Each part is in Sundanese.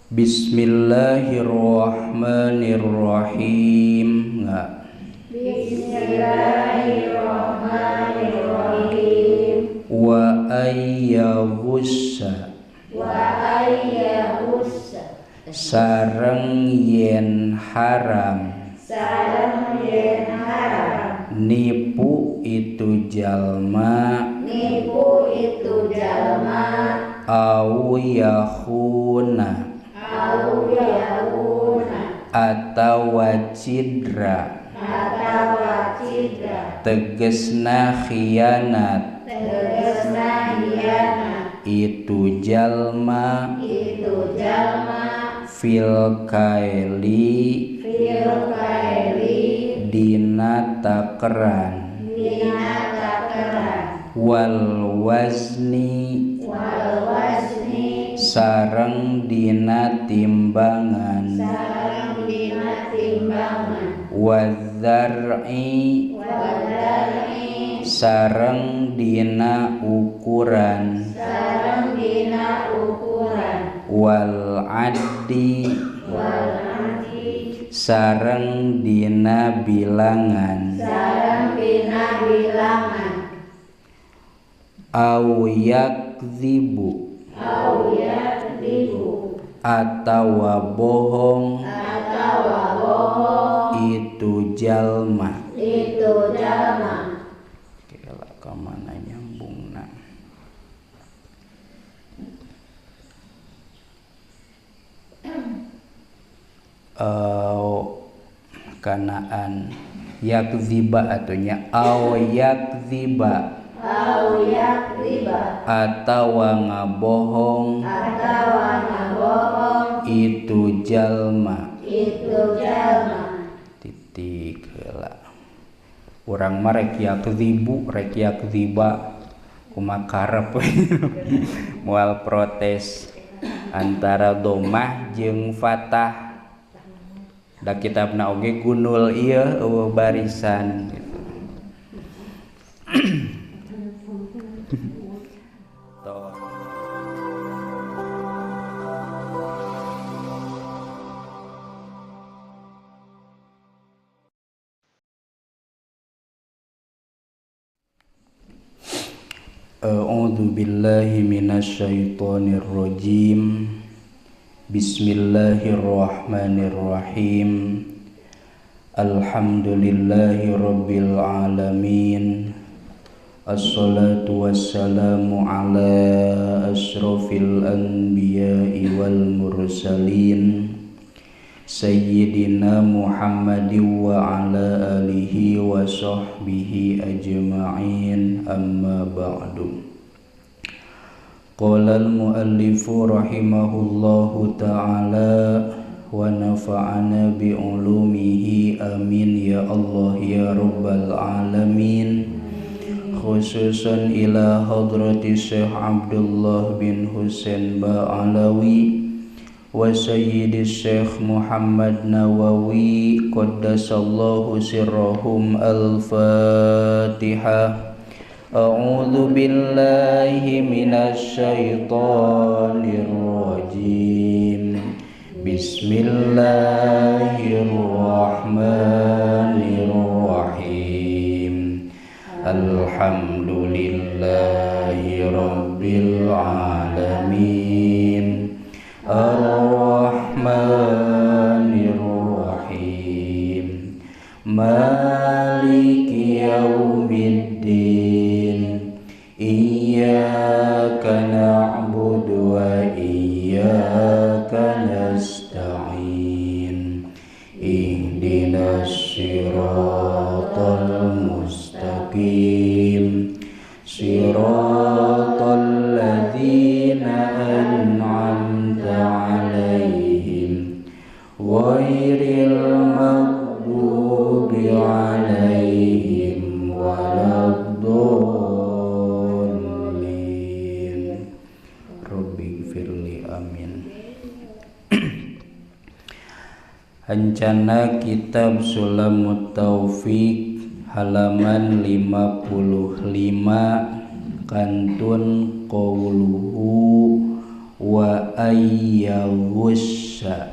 Bismillahirrahmanirrahim. Enggak. Bismillahirrahmanirrahim. Wa ayyahussa, wa ayyahussa, sareng yen haram, sareng yen haram, nipu itu jalma, nipu itu jalma, au yahuna, au yahuna, atawa cidra, atawa cidra, tegesna khianat, tegesna khianat, itu jalma, itu jalma, fil kaili, fil kaili, dina takeran, dina takeran, wal wazni, wal wazni, sareng dina timbangan, sareng dina timbangan, wadzar'i, wadzar'i, sareng dina ukuran, sareng dina ukuran, wal addi, wal addi, sareng dina bilangan, sareng dina bilangan, au yakdzibu, au yakdzibu, atawa bohong, atawa bohong, itu jalma, itu jalma. Kela ka mana nyambungna? Kanaan yakdziba atunya au yakdziba, au yakdziba, atawa ngabohong, atawa ngabohong, itu jalma, itu jalma. Titik heula. Urang mah rek yakdzibu rek yakdziba kumaha karep. Moal protes antara domah jeung fathah. Da kitabna oge gunul ieu eueuh barisan gitu. A'udzu billahi minasyaitonir rajim. Bismillahirrahmanirrahim. Alhamdulillahi rabbil alamin. Assalatu wassalamu ala asyrafil anbiya'i wal mursalin Sayyidina Muhammadin wa ala alihi wa sahbihi ajma'in. Amma ba'du. Qala al-muallifu rahimahullahu ta'ala wa nafa'ana bi'ulumihi amin ya Allah ya rabbal alamin. Khususan ila hadrati Syekh Abdullah bin Husain Ba'alawi wa Sayyidi Syekh Muhammad Nawawi qaddasallahu sirrahum. Al-Fatihah. A'udzu billahi minasyaitonir rajim. Bismillahirrahmanirrahim. Alhamdulillahi rabbil alamin. Ar-Rahmanir Rahim. Maliki yaumiddin. Iyyaka na'budu wa iyyaka nasta'in. Ihdinas siratal mustaqim. Siratal ladzina an'amta 'alaihim ghairil maghdubi 'alaihim waladdallin. Rabbighfirli, amin. Rencana kitab Sulamut Taufik halaman 55 kantun qauluhu Wa ayyaghusha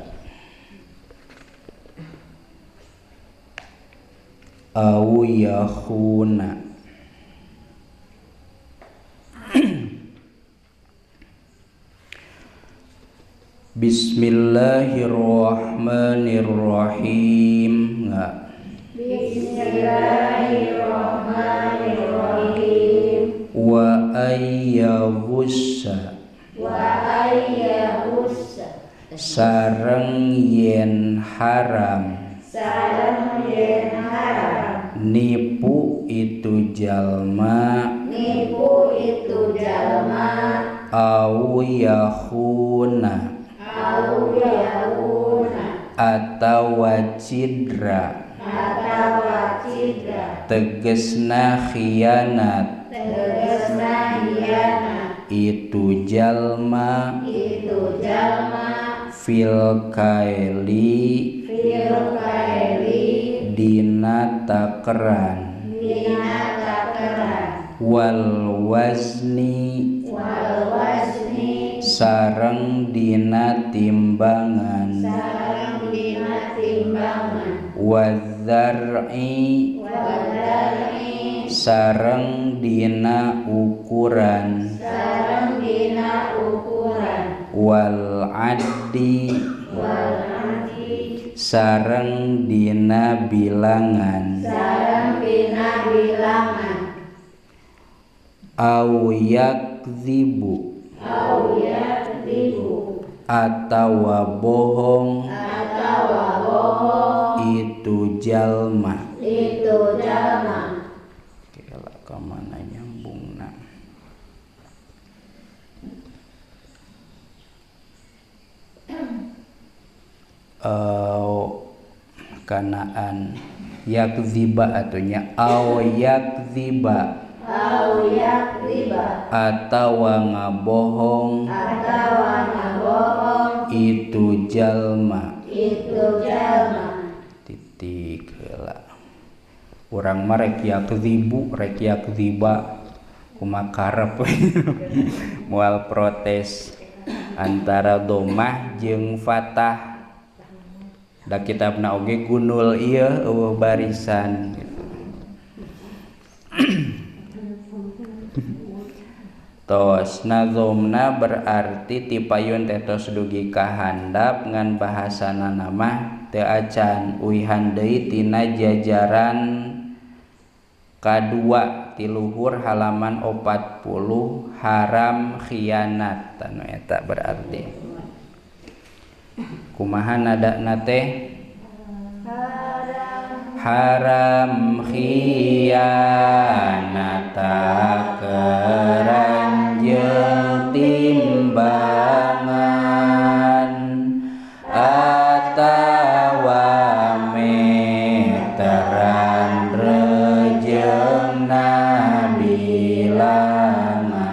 au yakhuna. Bismillahirrahmanirrahim. Bismillahirrahmanirrahim. Wa ayyaghusha, wa ayyaghusha, sareng yen haram, sareng yen haram, nipu itu jalma, nipu itu jalma, au yakhuna, au yakhuna, atawa cidra, atawa cidra, tegesna khianat, tegesna khianat, itu jalma, itu jalma, fil kaili, fil kaili, dina takeran, dina takeran, wal wazni, wal wazni, sareng dina timbangan, sareng dina timbangan, wadzar'i, wadzar'i, sareng dina ukuran, sareng dina ukuran, wal addi, wal addi, sareng dina bilangan, sareng dina bilangan, au yakdzibu, au yakdzibu, atawa bohong, atawa bohong, itu jalma, itu jalma. Kela kamana nyambungna? Kanaan yakdziba atunya au yakdziba, au yakdziba, atawa ngabohong, atawa ngabohong, itu jalma, itu jalma. Titik heula. Urang mah rek yakdzibu rek yakdziba kumaha karep. Moal protes antara domah jeung fathah. Da kitabna oge gunul ieu eueuh barisan gitu. Tos nazomna berarti tipayun teh tos dugi ka handap ngan bahasana mah teu acan uihan deui tina jajaran kadua tiluhur halaman 40 haram khianat anu eta berarti. Kumaha nadana teh? Haram khianat takeran jeung timbangan atawa meteran rejeungna bilangan.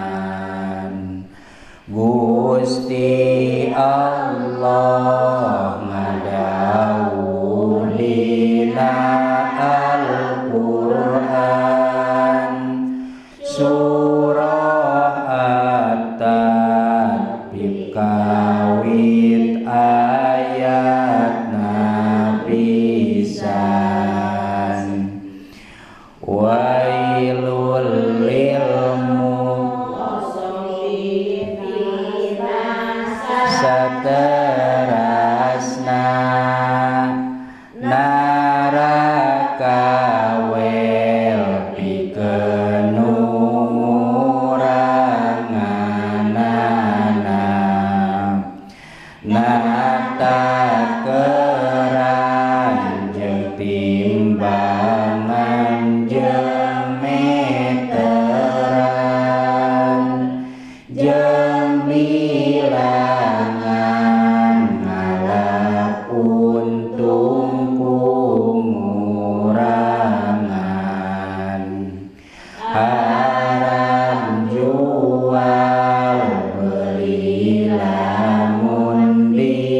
Gusti Allah ngadawuh dina Al-Qur'an surah At-Tatbib kawit ayatna pisan. Wailul lil saterasna naraka wel pikeun nguranganana natakeran jeung timbangan jeung meteran jeung bilangan ngalap untung ku ngurangan. Haram jual beli lamun di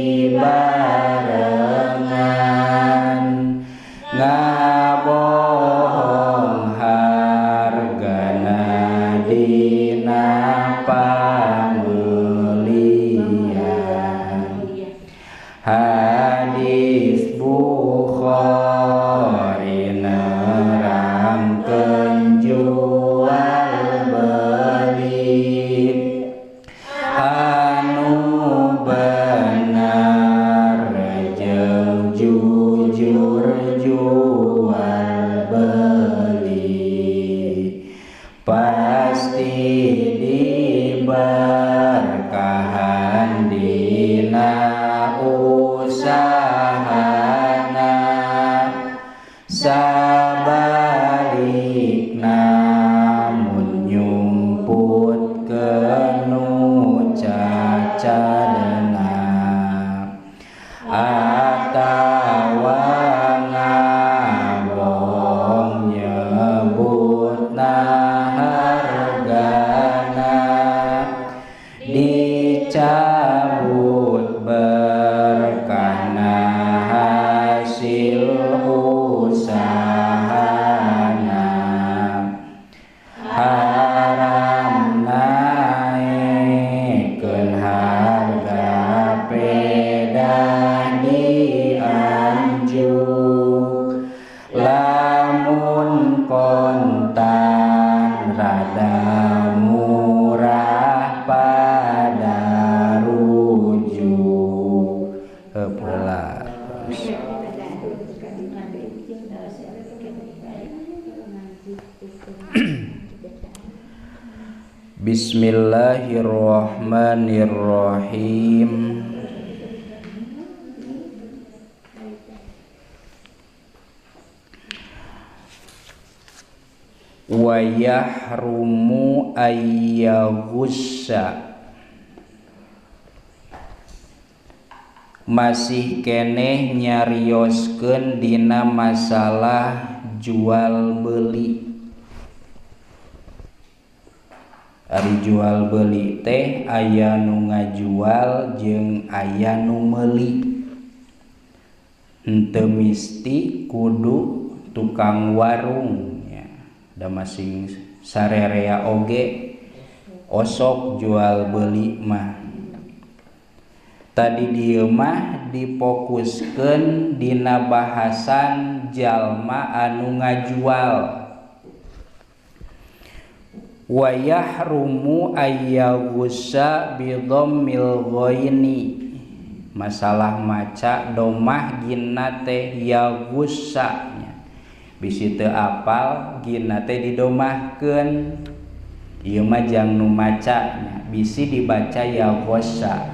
Hadis Bukhari nerangkeun jual beli anu bener jeung jujur jual beli pasti diberkahan dina usahana sabalikna mun nyumput kenu cacadna atawa ngabohong nyebutna hargana dicabut berkahna hasil usahana haram naekkeun harga peda dianjuk lamun kontan rada murah pada rujuk. Heula. Bismillahirrahmanirrahim. Wa yahrumu ayyagussa, masih keneh nyarioskeun dina masalah jual beli. Ari jual beli teh aya nu ngajual jeung aya nu meuli. Henteu misti kudu tukang warung nya. Da masing sarerea oge osok jual beli mah. Tadi dieu mah difokuskeun dina bahasan jalma anu ngajual. Wa yahrumu ayyagussa bi dhammil ghaini, masalah maca domah ginna teh yagussa nya. Bisi teu apal ginna teh didomahkeun. Ieu mah jang nu maca nya, bisi dibaca yagussa.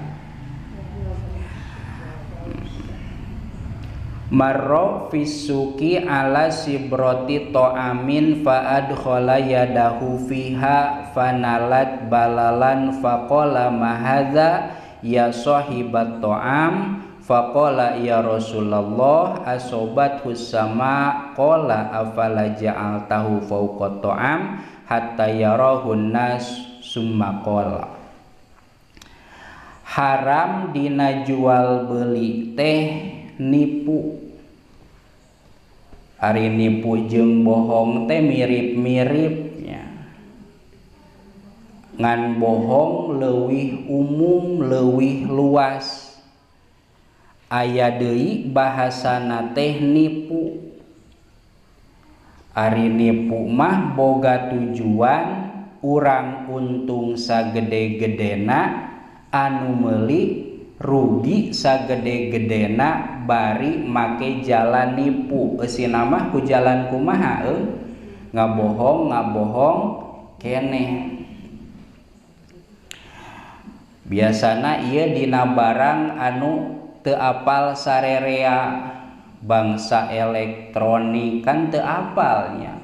Marro fisuki ala sibroti to'amin fa'adkhala yadahu fiha fanalat balalan faqala mahadza ya sahibat to'am faqala ya Rasulullah asobat husama qala afala ja'altahu fawqa to'am hatta yarahun nas summa qala. Haram dina jual beli teh nipu. Ari nipu jeung bohong teh mirip-miripnya. Ngan bohong leuwih umum, leuwih luas. Aya deui bahasana teh nipu. Ari nipu mah boga tujuan urang untung sagede-gedena, anu meuli rugi sagede-gedena bari make jalan nipu. Eusina mah ku jalan kumaha ngabohong ngabohong keneh. Biasana ieu dina barang anu teu apal sarerea, bangsa elektronik kan teu apalnya.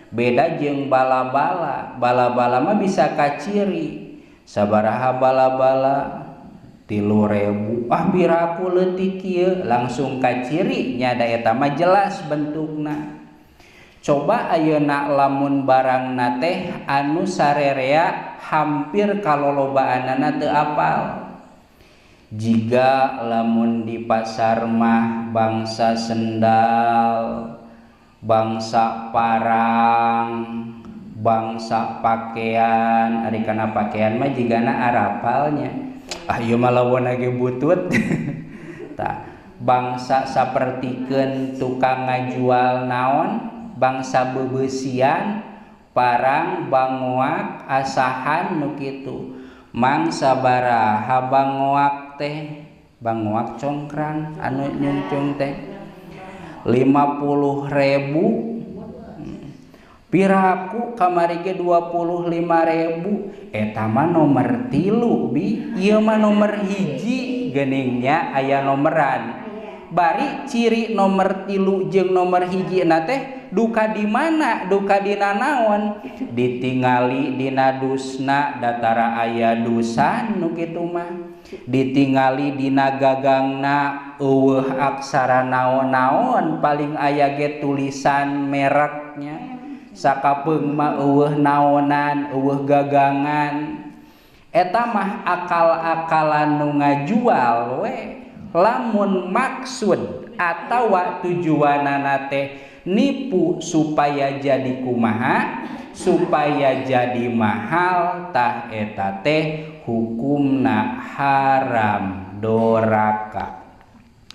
Beda jeung bala-bala, bala-bala mah bisa kaciri. Sabaraha bala-bala 3.000, ah biraku leutik ieu, langsung kaciri nya da eta mah jelas bentukna. Coba ayeuna lamun barangna teh anu sarerea hampir kalolobaanana teu apal. Jiga lamun di pasar mah bangsa sendal, bangsa parang, bangsa pakaian, ari kana pakaian mah jigana arapalnya. Ah ieu mah lawan ge butut. Tah bangsa sapertikeun tukang ngajual naon, bangsa bebeusian, parang, bangoak, asahan nu kitu. Mangsa baraha bangoak teh, bangoak congkrang anu nyungcung teh 50.000. Piraku kamari ge 25.000, eta mah nomor 3 bi, ieu mah nomor 1 geuningnya aya nomeran. Bari ciri nomor 3 jeung nomor 1 na teh duka di mana, duka dina naon, ditingali dina dusna datara aya dusan nu kitu mah, ditingali dina gagangna eueuh aksara naon-naon, paling aya ge tulisan mereknya. Sakapeung mah eueuh naonan, eueuh gagangan. Eta mah akal-akalan nu ngajual we. Lamun maksud atawa tujuanana teh nipu supaya jadi kumaha, supaya jadi mahal, tah eta teh hukumna haram doraka.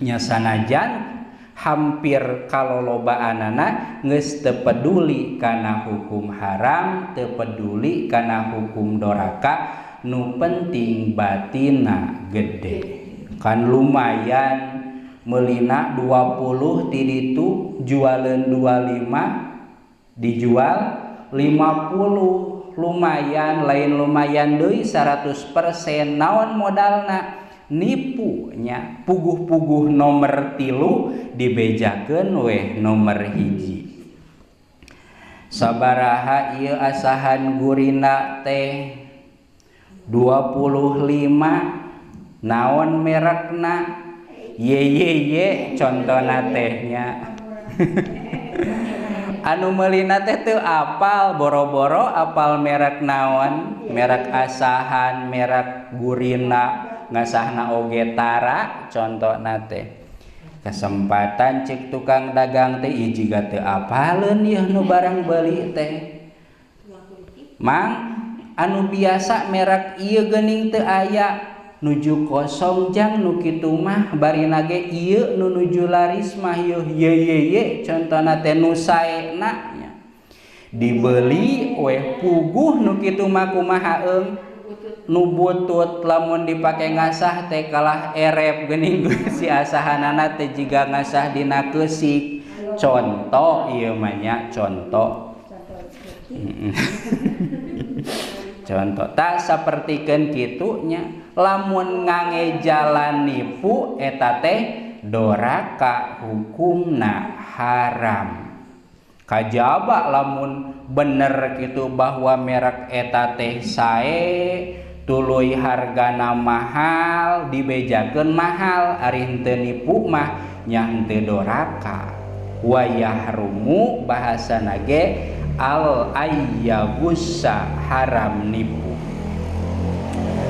Nya sanajan hampir kalolobaanana geus teu peduli kana hukum haram, teu peduli kana hukum doraka, nu penting batina gede. Kan lumayan melina 20 ti ditu jualeun 25 dijual 50, lumayan, lain lumayan deui 100%. Naon modalna? Nipu nya, puguh-puguh nomor 3 dibejakeun weh nomor 1. Sabaraha ieu asahan gurina teh 25, naon merekna? YYY contona teh nya. Anu meulina teh teu apal, boro-boro apal merek naon, merek asahan, merek gurina, ngasahna oge tara contona teh. Kesempatan cek tukang dagang teh ieu jiga teu apaleun yeuh nu barang beuli teh. Mang anu biasa merek ieu geuning teu aya, nuju kosong jang nu kitu mah, barina ge ieu nu nuju laris mah yeuh ye ye ye contona teh nu saena nya. Dibeli weh puguh nu kitu mah kumaha eung? Nu butut lamun dipake ngasah teh kalah erep geuning si asahanana teh jiga ngasah dina keusik. Contoh ieu mah nya, contoh. Contoh tak sapertikeun kitu nya, lamun ngange jalan nipu eta teh doraka, hukumna haram. Kajaba lamun bener kitu bahwa merek eta teh sae, tuluy hargana mahal, dibejakeun mahal, ari henteu nipu mah nya henteu doraka. Wa yahrumu bahasana ge al ayyagussa, haram nipu.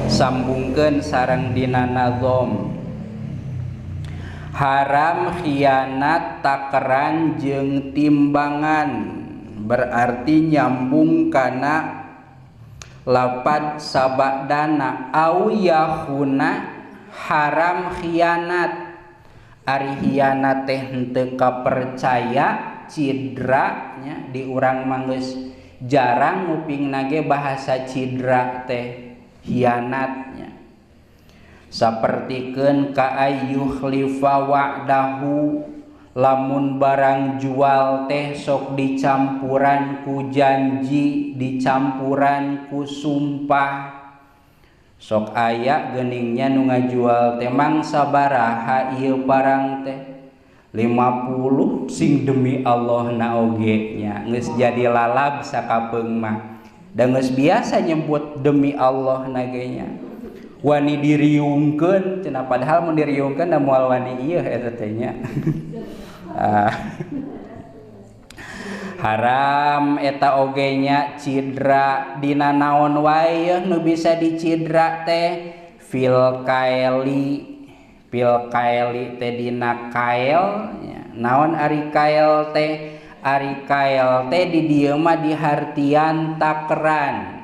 Sambungkeun sareng dina nazom. Haram khianat takeran jeung timbangan, berarti nyambung kana lapad sabadana. Au yahuna haram khianat, ari khianat teh henteu kapercaya, cidra nya. Di urang mah geus jarang ngupingna ge bahasa cidra teh, khianatnya. Sapertikeun ka ayyukhlifa wa'dahu, lamun barang jual teh sok dicampuran ku janji, dicampuran ku sumpah. Sok aya geuningnya nu ngajual teh mang sabaraha ieu barang teh 50, sing demi Allah na oge nya, geus jadi lalab sakapeung mah. Da geus biasa nyebut demi Allah na ge nya. Wani diriungkeun cenah, padahal mun diriungkeun da moal wani ieu eta teh nya. Haram eta oge nya cidra dina naon wae yeuh nu bisa dicidra teh, fil kaeli, fil kaeli teh dina kael nya. Naon ari kael teh? Ari kael teh di dieu mah dihartian takeran.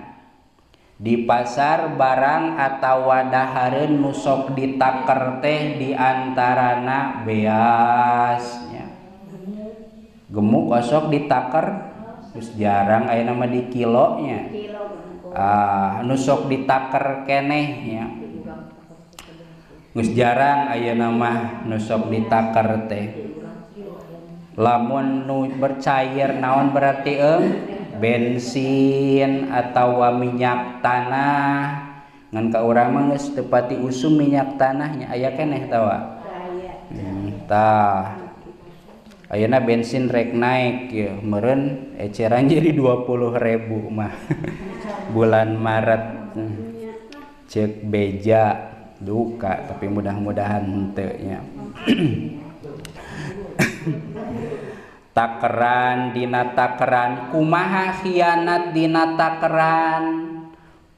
Di pasar barang atawa dahareun nu sok ditaker teh di antarana beas nya. Gemuk osok ditaker geus jarang ayeuna mah di kilo nya. Nu sok ditaker keneh nya. Geus jarang ayeuna mah nu sok ditaker teh. Lamun nu bercair naon berarti bensin atawa minyak tanah. Ngan ka urang mah geus teu pati usum minyak tanahnya aya keneh tawa. Tah. Ayeuna bensin rek naik ye, meureun eceran jadi 20.000 mah. Bulan Maret. Cek beja duka tapi mudah-mudahan henteu nya. Takeran dina takeran kumaha khianat dina takeran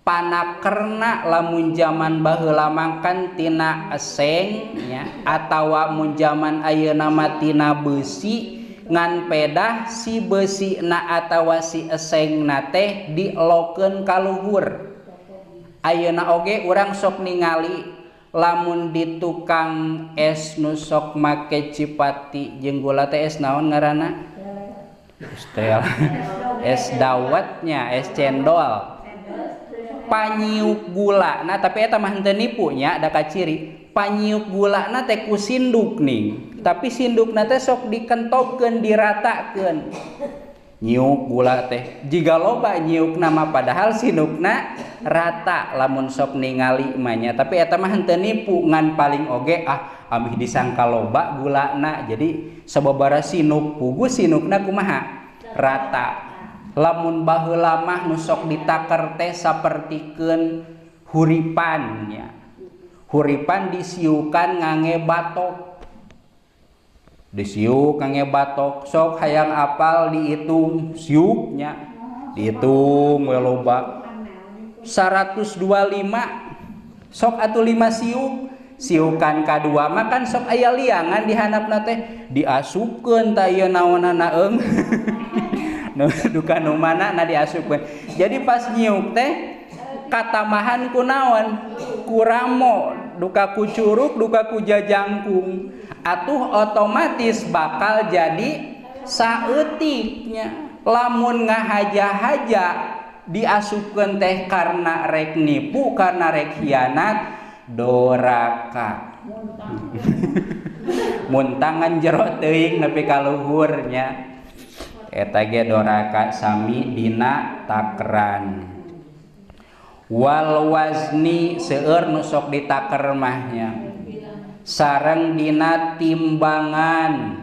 panakerna lamun jaman baheula mangkan tina eseng nya atawa mun jaman ayeuna mah tina beusi ngan pedah si beusina atawa si esengna teh dilokeun ka luhur. Ayeuna oge urang sok ningali lamun di tukang es nu sok make cipati jeung gula teh es naon ngaranna? Estel. Es dawetnya, es cendol. Panyiuk gula. Nah, tapi eta mah henteu nipu nya, da kaciri. Panyiuk gulana teh ku sinduk ning. Tapi sindukna teh sok dikentokkeun, diratakeun. Nyiuk gula teh jiga loba nyiukna mah padahal sindukna rata lamun sok ningali mah nya. Tapi eta mah henteu nipu ngan paling oge amih disangka loba gulana. Jadi sababaraha sinuk pugu sinukna kumaha? Rata. Lamun baheula mah nu sok ditaker teh sapertikeun huripan nya. Huripan disiukan ngange batok. Disiuk ngange batok sok hayang apal dihitung siuknya dihitung we loba 125 sok atuh 5 siuk siukan kadua mah kan sok aya liangan di handapna teh diasupkeun ta ieu naonana eung nu duka nu mana na diasupkeun. Jadi pas nyiuk teh katamahan ku naon ku ramo duka ku curug duka ku jajangkung atuh otomatis bakal jadi saeutiknya. Lamun ngahaja-haja diasupkeun teh karena rek nipu karena rek hianat doraka. Muntangan jero teuing nepi ka luhur nya. Eta ge doraka sami dina takeran. Wal wazni seueur nu sok ditaker mah nya. Sareng dina timbangan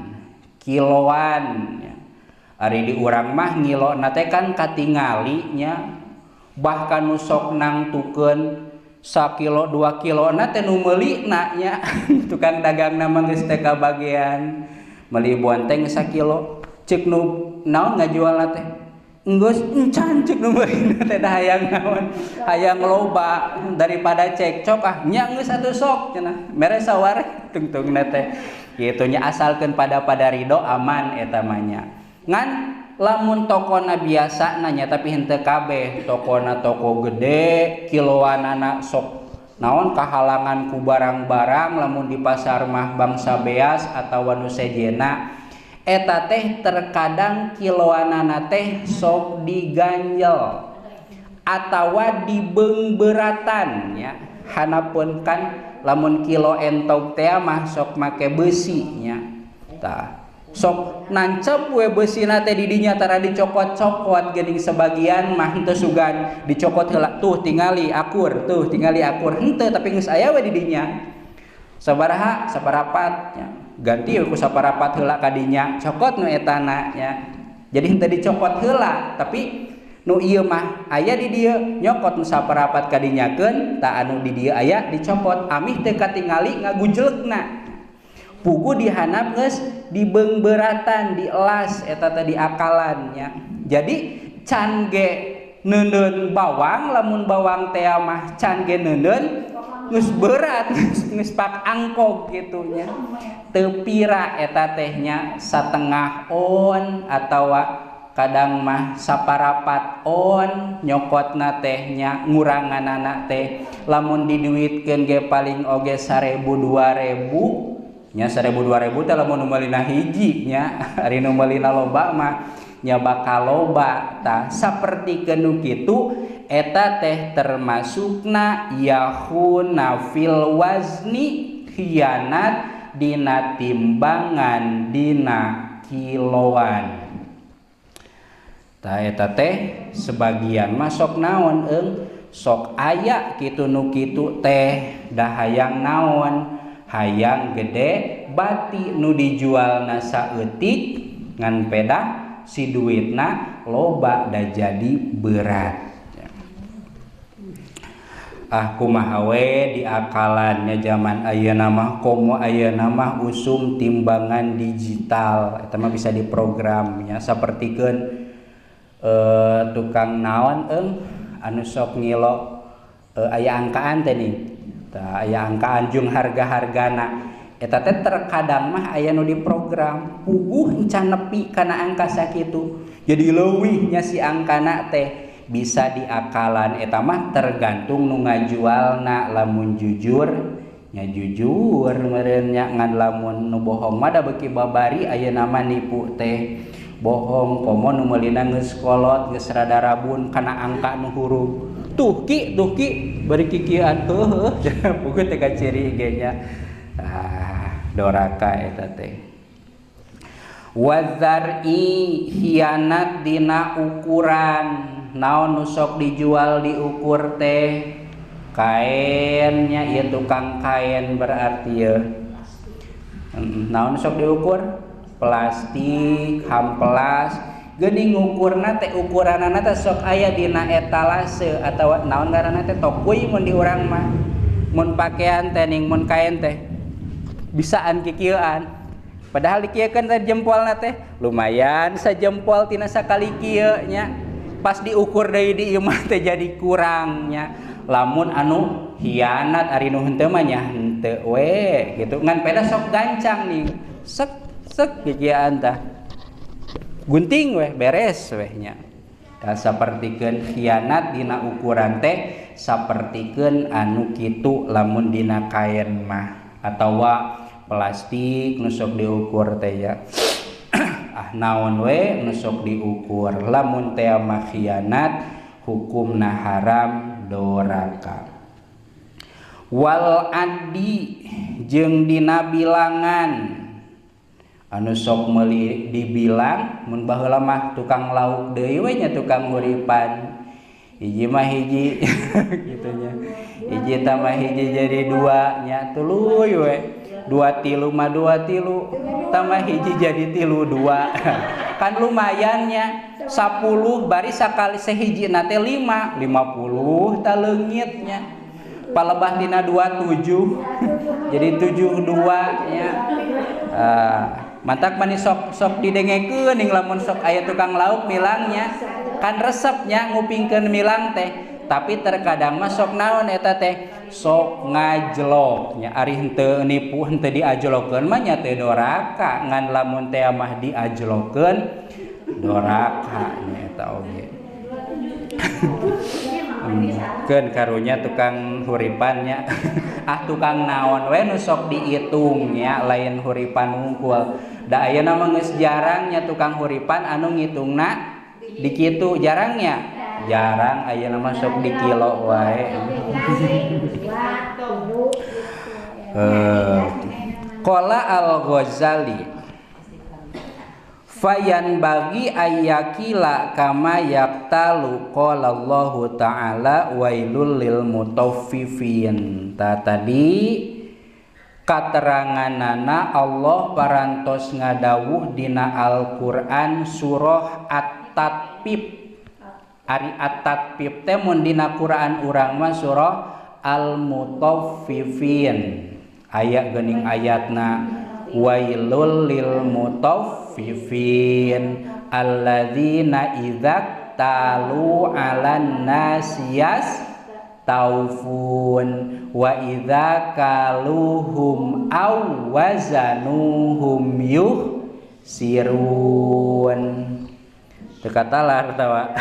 kiloan. Ari di urang mah ngilona teh kan katingali nya. Bahkan nu sok nangtukeun sakilo 2 kilo na teh nu meulina nya. Tukang dagangna mah geus teh kabagean meuli bonteng sakilo ceuk nu naon ngajualna teh enggeus encan ceuk nu meulina teh da hayang naon hayang loba daripada cekcok ah nya geus atuh sok cenah mere sawareh tungtungna teh kitu nya asalkeun pada ridho aman eta mah nya. Ngan lamun tokona biasa nanya tapi henteu kabeh tokona toko gede kiloanana sok naon kahalangan ku barang-barang lamun di pasar mah bangsa beas atawa nu sejena eta teh terkadang kiloanana teh sok diganjel atawa dibeungbeuratan nya. Hanapun kan lamun kilo entog teh mah sok make beusi nya. Tah sok nancep we beusina teh di dinya tara dicokot-cokot geuning sebagian mah henteu sugan dicokot heula tuh tingali akur tuh tingali akur henteu tapi geus aya we di dinya sabaraha saparapat nya ganti we ku saparapat heula ka dinya cokot nu etana nya. Jadi henteu dicokot heula tapi nu ieu mah aya di dieu nyokot nu saparapat ka dinyakeun ta anu di dieu aya dicokot amih teu katingali ngagujelegna pugu dihanap geus dibeungbeuratan dielas eta teh diakalan nya. Jadi can ge neuneun bawang lamun bawang teh mah can ge neuneun geus berat geus pak angkog kitu nya. Teu pira eta teh nya satengah on atawa kadang mah saparapat on nyokotna teh nya nguranganana teh lamun diduitkeun ge paling oge 1000 2000 nya 1000 2000 teh lamun nu meulina hiji nya ari nu meulina loba mah nya bakal loba tah sapertikeun nu kitu eta teh termasukna yahuna fil wazni khianat dina timbangan dina kiloan. Tah eta teh sebagian mah sok naon eung sok aya kitu nu kitu teh da hayang naon hayang gede bati nu dijualna saeutik ngan pedah si duitna loba da jadi berat. Ah kumaha we diakalannya zaman ayeuna mah komo ayeuna mah usum timbangan digital eta mah bisa diprogram nya sapertikeun tukang naon eung anu sok ngilo aya angkaan teh nih tah aya angkaan jeung harga-hargana eta teh terkadang mah aya nu diprogram puguh encan nepi kana angka sakitu jadi leuwih nya si angkana teh bisa diakalan eta mah tergantung nu ngajualna lamun jujur nya jujur meureun nya ngan lamun nu bohong mah da beuki babari ayeuna mah nipu teh bohong komo nu meulina geus kolot geus rada rabun kana angka nu huruf tuh ki bari kikieuan heuh puguh teh kaciri ge nya ah doraka eta teh wazar'i hianat dina ukuran naon nu sok dijual diukur teh kaen nya ieu tukang kaen berarti ye naon sok diukur plastik hamplas geuning ngukurna teh ukuranana teh sok aya dina etalase atawa naon ngaranna teh tokuy mun di urang mah mun pakean teh ning mun kaen teh bisaan kikieuan padahal dikieukeun teh jempolna teh lumayan sajempol tina sakali kieu nya pas diukur deui di imah teh jadi kurang nya lamun anu hianat ari nu henteu mah nya henteu we gitu ngan peda sok gancang nih sek sek kikieuan tah gunting weh beres weh nya tah sapertikeun khianat dina ukuran teh sapertikeun anu kitu lamun dina kaen mah atawa plastik nu sok diukur teh ya ah naon we nu sok diukur lamun teh mah khianat hukumna haram doraka wal adi jeung dina bilangan anu sok meuli dibilang mun baheula mah tukang lauk deui we nya tukang huripan hiji mah hiji kitu nya hiji tambah hiji jadi dua nya tuluy we dua tilu mah dua tilu tambah hiji jadi tilu dua kan lumayan nya 10 bari sakali sehiji na teh 5 50 ta leungit nya palebah tina 27 jadi 72 nya. Mantak mani sok sok didengekeun ning lamun sok aya tukang lauk milangnya kan resepnya ngupingkeun milang teh tapi terkadang mah sok naon eta teh sok ngajlok nya ari henteu nipu henteu diajlokeun mah nya teh doraka ngan lamun teh mah diajlokeun doraka nya eta oge. Keun karunya tukang huripannya ah tukang naon we nu sok diitung nya lain huripan wungkul da ayeuna mah geus jarang nya tukang huripan anu ngitungna di kitu jarangnya jarang ayeuna mah sok di kilo wae. Qala Al-Ghazali fayan bagi ayakila kama yaktalu qala Allahu ta'ala wailul lil mutaffifin. Ta tadi kateranganana Allah parantos ngadawuh dina Al-Qur'an surah At-Tatfif. Ari At-Tatfif teh mun dina Qur'an urang mah surah Al-Mutaffifin. Aya geuning ayatna wailul lil mutaffifin alladzina idza talu 'alan nasiyas taufun wa idza kaluhum aw wazanuhum yuhsirun. Teu katalar tawa.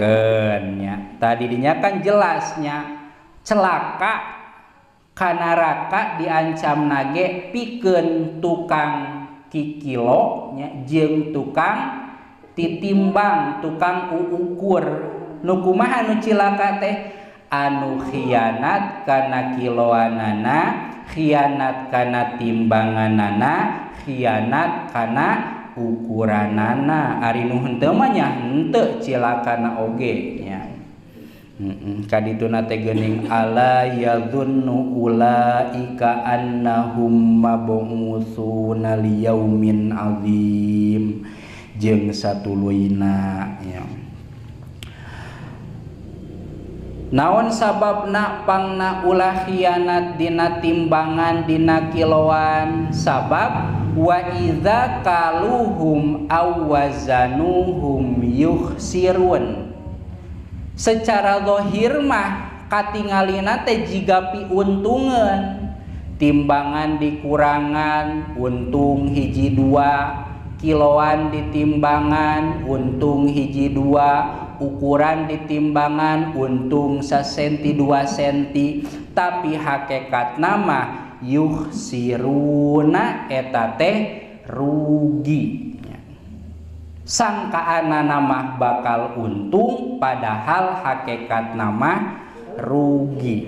Keun nya. Tadi dinya kan jelasnya celaka ka neraka diancam nage pikeun tukang kikilo nya jeung tukang titimbang, tukang uukur. Nu kumaha nu cilaka teh? Anu khianat kana kiloanana, khianat kana timbanganana, khianat kana ukuranana. Ari nu henteu mah nya henteu cilakana oge nya. Kadituna teh geuning ala yadhunnu ulaika annahum mab'utsuna liyaumin azim jeung satuluyna nya. Naon sababna pangna ulah khianat dina timbangan dina kiloan? Sabab wa idza kaluhum aw wazanuhum yukhsirun. Secara zahir mah katingalina teh jiga piuntungeun, timbangan dikurangan untung hiji dua, kiloan ditimbangan untung hiji dua, ukuran ditimbangan untung sasenti 2 senti, tapi hakekat nama yukhsiruna eta teh rugi. Sangkaana nama bakal untung padahal hakekat nama rugi.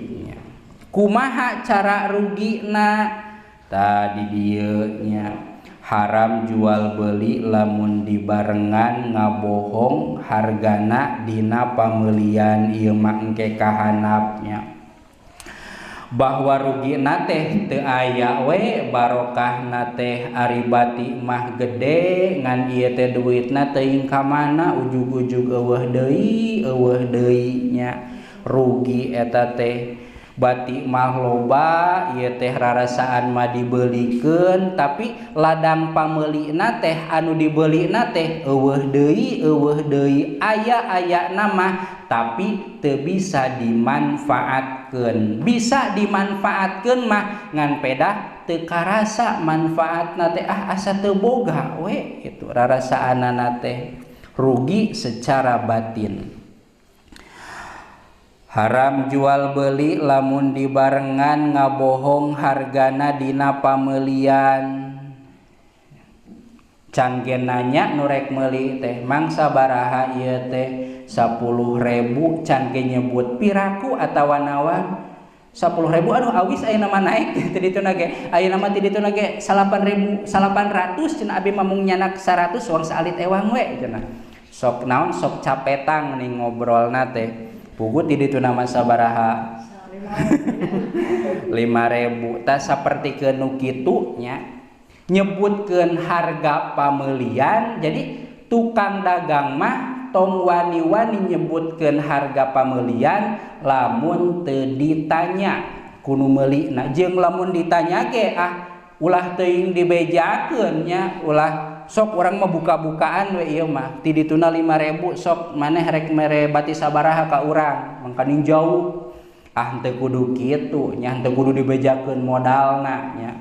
Kumaha cara rugina? Tadi dieu nya haram jual beli lamun dibarengan ngabohong hargana dina pamelian ieu mah engke kahanapnya. Bahwa rugina teh teu aya we barokahna teh ari bati mah gede ngan ieu teh duitna teuing ka mana ujug-ujug eueuh deui nya rugi eta teh. Bati mah loba ieu teh rarasaan mah dibelikeun tapi ladang pameulina teh anu dibelina teh eueuh deui aya-aya nama tapi teu bisa dimanfaatkeun. Bisa dimanfaatkeun mah ngan pedah teu karasa manfaatna teh ah asa teu boga we kitu rarasaanana teh rugi secara batin. Haram jual beli lamun dibarengan ngabohong hargana dina pamelian. Canggen nanya nu rek meuli teh mangsa baraha ieu teh 10.000 canggen nyebut piraku atawa nawan 10.000 aduh awis ayeuna mah naik teu dituna ge ayeuna mah ti dituna ge 8.800 cenah abi mah mung nyanak 100 wang saalit ewang we cenah. Sok naon sok capetang nih ngobrolna teh. Pugu ti dituna mah sabaraha 5.000 tah sapertikeun nu kitu nya nyebutkeun harga pamelian. Jadi tukang dagang mah tong wani-wani nyebutkeun harga pamelian lamun teu ditanya ku nu meulina, jeung lamun ditanya ge ah ulah teuing dibejakeun nya, ulah sok urang mah buka-bukaan we ieu mah ti dituna 5.000 sok maneh rek mere bati sabaraha ka urang mangkaning jauh ah henteu kudu kitu nya, henteu kudu dibejakeun modalna nya.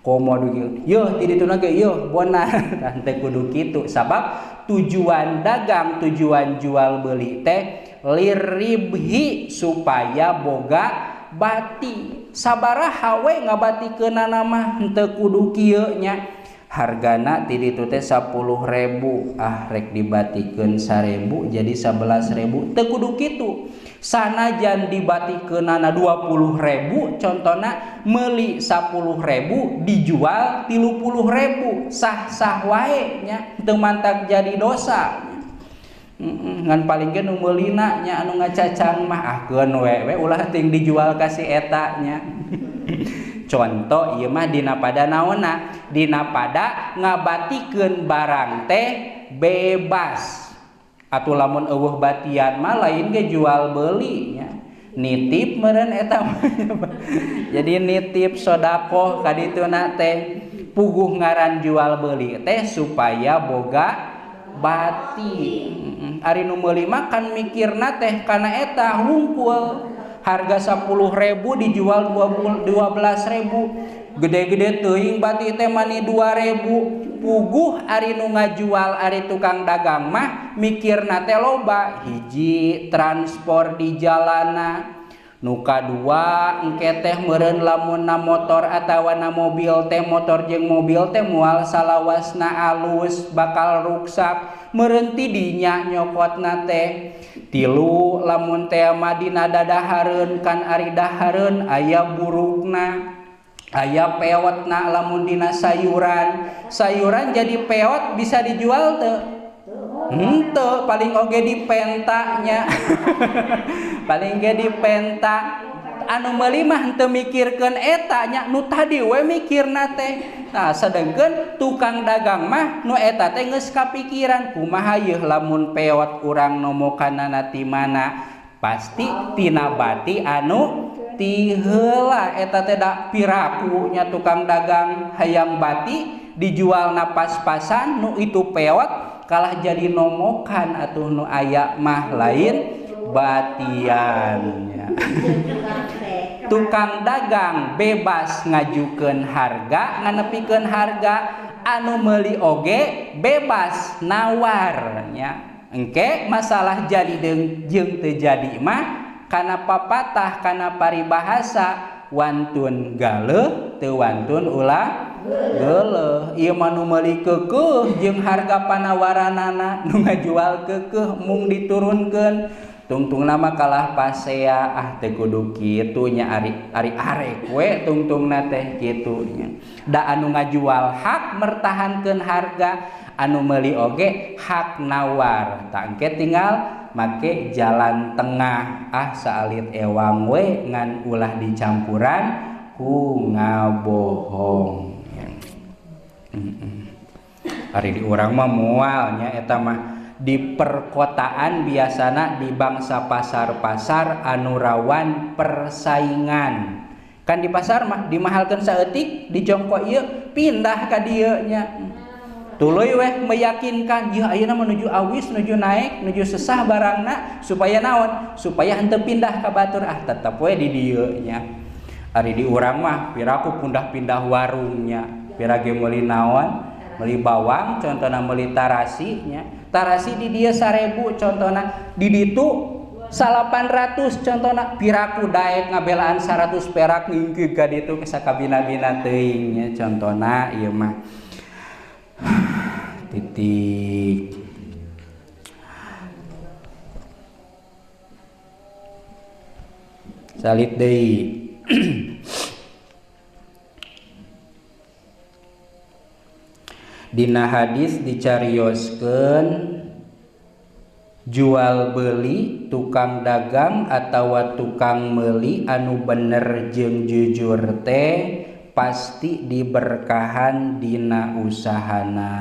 Komo dugi yeuh ti dituna ge yeuh bona henteu kudu kitu sabab tujuan dagang tujuan jual beli teh liribhi supaya boga bati. Sabaraha we ngabatikeunana mah henteu kudu kieu nya. Hargana ti ditu teh 10.000 ah rek dibatikeun 1.000 jadi 11.000 teu kudu kitu. Sanajan dibatikeunana 20.000 contona meuli 10.000 dijual 30.000 sah-sah wae nya teu mantak jadi dosa. Ngan paling ge nu meulina nya anu ngacacang mah ah keun we we ulah ting dijual ka si eta nya. Contoh ieu mah dina pada naonna dina pada ngabatikeun barang teh bebas. Atuh lamun eueuh batian mah lain ge jual beli nya. Nitip meureun eta mah. Jadi nitip sodakoh ka dituna teh puguh ngaran jual beli teh supaya boga bati. Ari nu meuli mah kan mikirna teh kana eta hungkul. Harga 10.000 dijual 12.000 gede-gede teuing bati teh mani 2.000 Puguh ari nu ngajual ari tukang dagang mah mikirna teh loba, hiji transport di jalana, nu kadua engke teh meureun lamun na motor atawa na mobil teh, motor jeung mobil teh moal salawasna alus bakal ruksak, meureun ti dinya nyokotna teh. Tilu lamun teh mah dina dadahareun kan ari dahareun aya burukna, aya peotna lamun dina sayuran, sayuran jadi peot bisa dijual teu? Henteu, paling oge dipentanya. Paling ge dipenta. Anu meuli mah henteu mikirkeun eta nya, nu tadi we mikirna teh. Nah, sedengkeun tukang dagang mah nu eta teh geus kapikiran kumaha yeuh lamun peot urang nomokanana ti mana? Pasti tina bati anu ti heula eta teh da piraku nya tukang dagang hayang bati dijualna pas-pasan nu itu peot kalah jadi nomokan atuh nu aya mah lain batiannya. Tukang dagang bebas ngajukeun harga, nganepikeun harga, anu meuli oge bebas nawarnya. Engke masalah jadi jeung teu jadi mah kana papatah kana paribahasa wantun galeuh teu wantun ulah geuleuh. Ieu mah nu meuli keukeuh jeung harga panawaranana, nu ngajual keukeuh mung diturunkeun. Tungtungna mah kalah pasea, ah teu kudu kitu nya ari ari arek we tungtungna teh kitu nya. Da anu ngajual hak mertahankeun harga, anu meuli oge hak nawar. Tah engke tinggal make jalan tengah, ah saalit ewang we ngan ulah dicampuran ku ngabohong. Ari di urang mah moal nya eta mah. Di perkotaan biasana di bangsa pasar-pasar anu rawan persaingan. Kan di pasar mah dimahalkeun saeutik, dijongko ieu pindah ka dieu nya. Tuluy weh meyakinkan, ieu ayeuna menuju awis, nuju naik, nuju sesah barangna supaya naon? Supaya henteu pindah ka batur, ah tetep we di dieu nya. Ari di urang mah piraku pindah-pindah warungnya, pira ge meuli naon? Meuli bawang contohna, meuli tarasi nya. Tarasi di dia 1000 contohna, di ditu 800 contohna, piraku daek ngabelaan 100 perak ngingkeug ka ditu sakabina-bina teuing nya contohna ieu mah. Titik. Salit deui. Dina hadis dicarioskeun jual beli tukang dagang atawa tukang meuli anu bener jeung jujur teh pasti diberkahan dina usahana.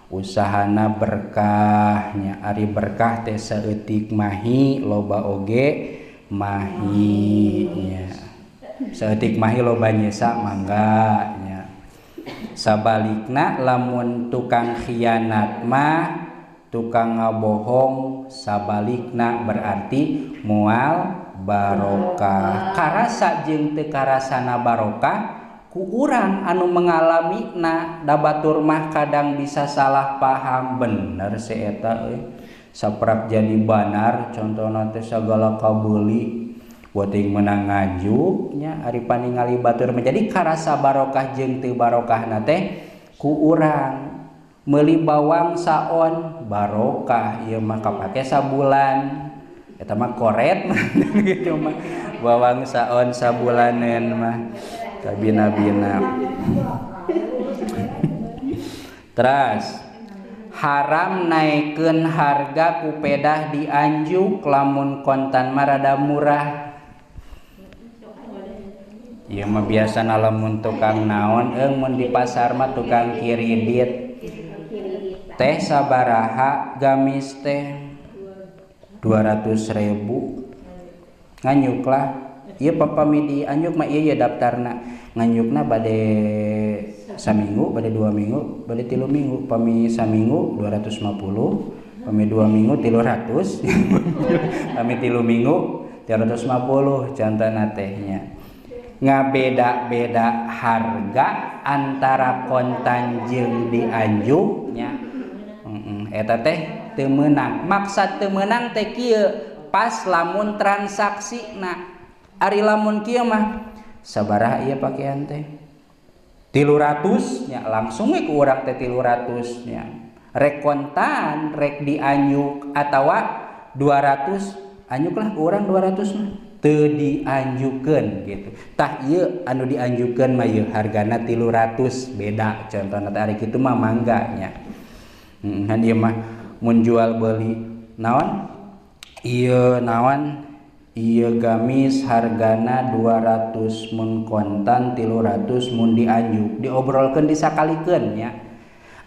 Usahana berkahnya, ari berkah teh saeutik mahi loba oge mahi nya. Saeutik mahi loba nyesa mangga nya. Sabalikna lamun tukang khianat mah tukang ngabohong, sabalikna berarti moal barokah. Karasa jeung teu karasana barokah ku urang anu mengalamina, da batur mah kadang bisa salah paham. Bener si eta euy, saprak jadi banar contohna teh sagala kabeuli buat yang menang ngajuk nya, ari paningali batur menjadi karasa barokah jeung teu barokahna teh ku urang. Meuli bawang saon barokah ieu mah kapake sabulan, eta mah koret gitu mah bawang saon sabulanen mah kabina-bina. Teras haram naikeun harga ku pedah dianjuk lamun kontan mah rada murah. Ieu mah biasana lamun tukang naon eung mun di pasar mah tukang kiridit. Teh sabaraha gamis teh 200.000 nganyuk lah. Ieu pami dianjuk mah ieu ya daftarna. Nganyukna bade saminggu, bade 2 minggu, bade 3 minggu. Pami saminggu 250, pami 2 minggu 300, pami 3 minggu 350 contohna teh nya. Ngabeda-beda harga antara kontan jeung dianjuk nya. Eta teh teu meunang. Maksad teu meunang teh kieu pas lamun transaksina. Ari lamun kieu mah sabaraha ieu pakaian teh? 300 nya langsung we ku urang teh 300 nya. Rek kontan rek dianjuk atawa 200 anjuklah ku urang 200 mah. Teu dianjukeun gitu. Tah ieu anu dianjukeun mah ieu hargana 300 beda contohna teh ari kitu mah mangga nya. Kan ieu mah mun jual beli naon? Ieu naon? Ieu gamis hargana 200 mun kontan 300 mun dianjuk diobrolkeun disakalikeun nya.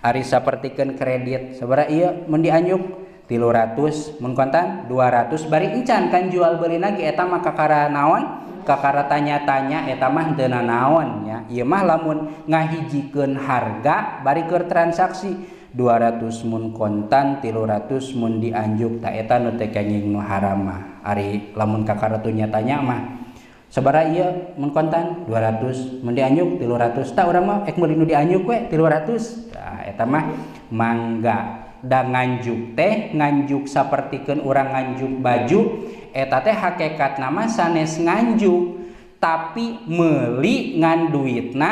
Ari sapertikeun kredit sabaraha ieu mun dianjuk 300 mun kontan 200 bari encan kan jual beli lagi eta mah kakara naon kakara tanya-tanya eta mah teu nanaon nya. Ieu mah lamun ngahijikeun harga bari keur transaksi 200 mun kontan 300 mun dianjuk ta eta nu teh kenging nu haram mah. Ari lamun kakara tanya-tanya mah sabaraha ieu mun kontan 200 mun dianjuk 300 ta urang mah ek meuli nu dianjuk we 300 tah eta mah mangga. Da nganjuk teh nganjuk sapertikeun urang nganjuk baju eta teh hakikatna mah sanes nganjuk tapi meuli ngan duitna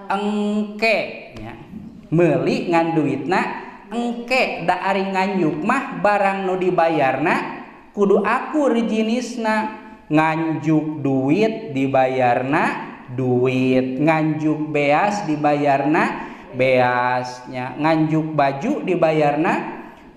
engke nya. Meuli ngan duitna engke da ari nganjuk mah barang nu dibayarna kudu akur jenisna. Nganjuk duit dibayarna duit, nganjuk beas dibayarna beasnya, nganjuk baju dibayarna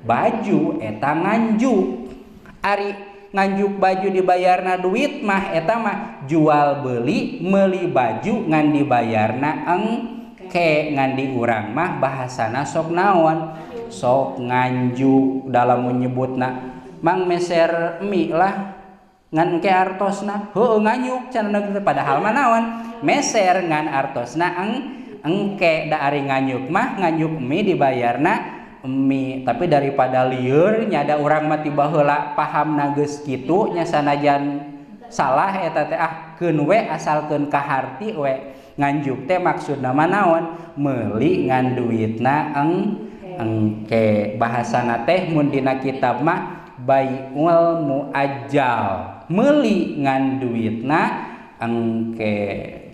baju eta nganjuk. Ari nganjuk baju dibayarna duit mah eta mah jual beli meuli baju ngan dibayarna engke. Ngan di urang mah bahasana sok naon sok nganjuk dalam menyebutna mang meser mie lah ngan engke artosna heueuh nganjuk cenah padahal mah naon meser ngan artosna engke. Da ari nganyuk mah nganyuk mie dibayarna mie tapi daripada lieur nya da urang mah tiba heula pahamna geus kitu nya sanajan salah eta teh ah keun we asalkeun kaharti we. Nganjuk teh maksudna mah naon meuli ngan duitna engke. Bahasana teh mun dina kitab mah baiul muajjal meuli ngan duitna engke.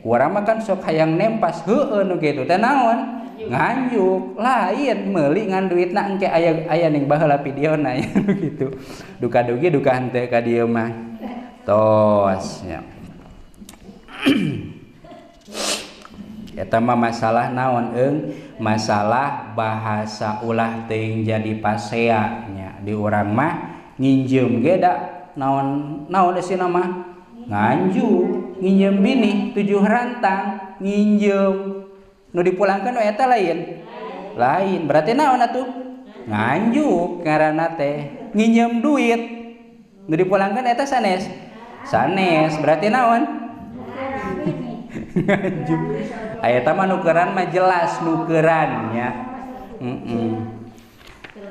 Urang mah kan sok hayang nempas heueuh nu kitu teh naon nganjuk lain meuli ngan duitna engke. Aya aya ning baheula videona ya gitu. Duka dugi duka henteu ka dieu mah tos nya. Eta mah masalah naon eung masalah bahasa ulah teuing jadi pasea nya. Di urang mah nginjem ge da naon naon eusina mah nganjuk nginjem bini 7 rantang nginjem nu dipulangkeun we eta lain lain berarti naon atuh nganjuk ngaranna teh. Nginjem duit nu dipulangkeun eta sanes sanes berarti naon nganjuk. Eta mah nukeran mah jelas nukeran nya.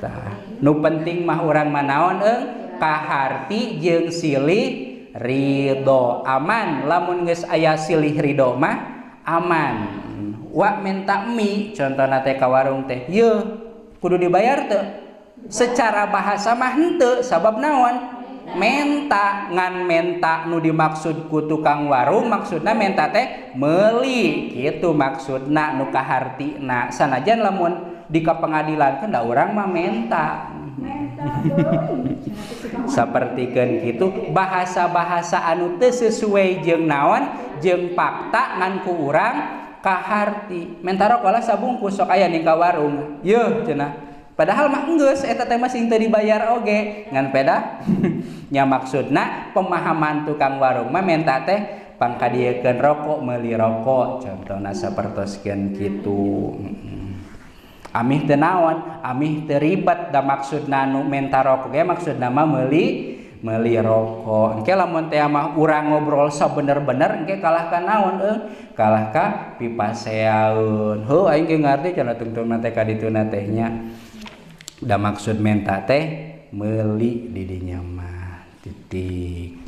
Tah nu penting mah urang mah naon eung kaharti jeung silih ridho aman. Lamun geus aya silih ridho mah aman. Wa minta mie contohna teh ka warung teh yeuh kudu dibayar teu secara bahasa mah henteu sabab naon menta ngan menta nu dimaksud ku tukang warung maksudna menta teh meuli kitu maksudna nu kahartina. Sanajan lamun di ka pengadilan kan da urang mah menta sapertikeun kitu bahasa-bahasa anu teu sesuai jeung naon jeung fakta ngan ku urang kaharti. Menta rokok lah sabungkus sok aya ning ka warung yeuh cenah padahal mah enggeus eta teh masih teu dibayar oge ngan peda nya maksudna pemahaman tukang warung mah menta teh pangkadiekeun rokok meuli rokok contohna sapertoskeun kitu. Amih teu naon amih teu ribet da maksudna nu menta rokok ge maksudna mah meuli meuli rokok. Engke lamun teh mah urang ngobrol sabener-bener engke kalah ka naon euy kalah ka pipaseaeun. Heuh aing ge ngarti cenah tungtungna teh ka dituna teh nya. Da maksud menta teh meuli di dinya mah titik.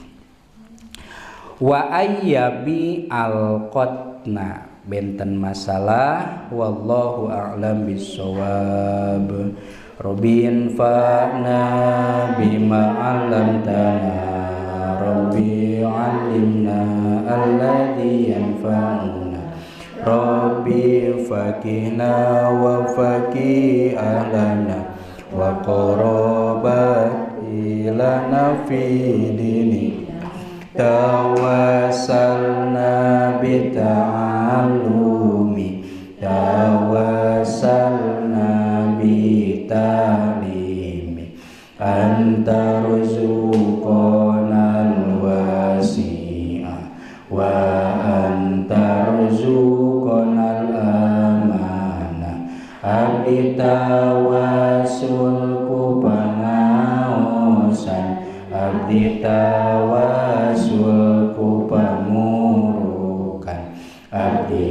Wa ayyabi alqatna benten masalah wallahu a'lam bissawab. Rabbin fa'na bima 'allamtana Rabbi 'allimna alladhi yanfa'una Rabbi faqihna wa faqih ahlana wa qarabati lana fi dini tawassalna bita'allumi tawassalna bitalimi anta rzuqanal wasi'a wa anta rzuqanal amana abdi tawasul ku pangaosan abdi tawasul ku pamurukan abdi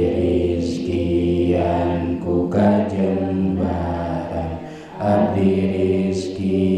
rizkian ku kajembaran abdi rizkian